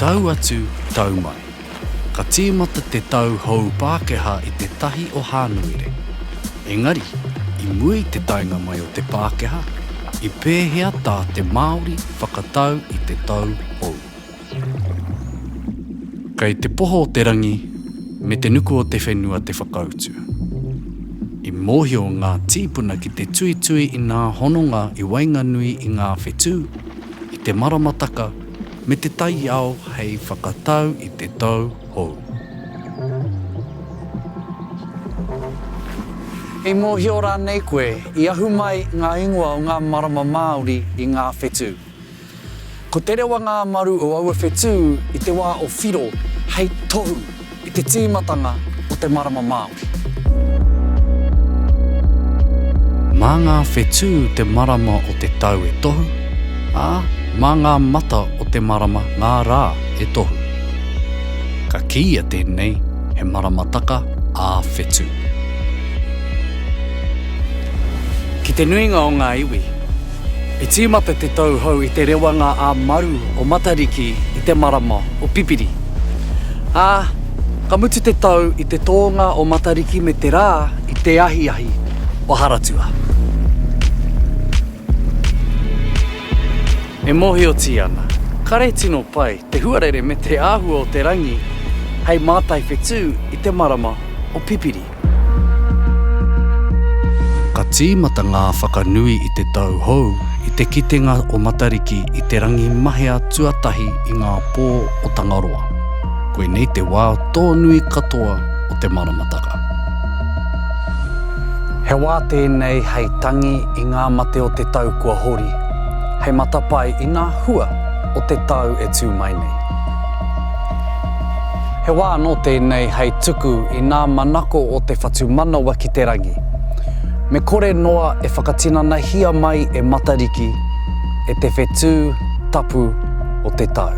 Tau atu, tau mai. Ka tīmata te tau hou Pākehā i te tahi o Hānuere. Engari, i mua i te taenga mai o te Pākehā, i pēhea tā te Māori whakatau i te tau hou? Kei te poho o te rangi me te nuku o te whenua te whakautu. I mōhio ngā tīpuna ki te tuitui i ngā hononga i waenganui i ngā whetū, i te maramataka me te taiao hei whakatau i te tau hou. I mōhio rānei koe i ahu mai ngā ingoa o ngā marama Māori i ngā whetū? Ko te rewa ngā maru o aua whetū i te wā o Whiro hei tohu i te tīmatanga o te marama Māori. Mā ngā whetū te marama o te tau e tohu, ā, mā ngā mata o te marama ngā rā e tohu. Ka kīia tēnei he maramataka ā-whetū. Ki te nuinga o ngā iwi, I tīmata te tau hou i te rewanga ā-maru o Matariki i te marama o Pipiri. Ā, ka mutu te tau i te tōnga o Matariki me te rā i te ahiahi o Haratua. E mōhiotia ana, kare tino pai te huarere me te āhua o te rangi hei mātai whetū i te marama o Pipiri. Ka tīmata ngā whakanui i te tau hou i te kitenga o Matariki i te rangi mahea tuatahi i ngā pō o Tangaroa. Koinei te wā tōnui katoa o te maramataka. He wā tēnei hei tangi i ngā mate o te tau kua hori, hei matapae i ngā hua o te tau e tū mai nei. He wā anō tēnei hei tuku i nā manako o te whatumanawa ki te rangi. Me kore noa e whakatinanahia mai e Matariki, e te whetū tapu o te tau.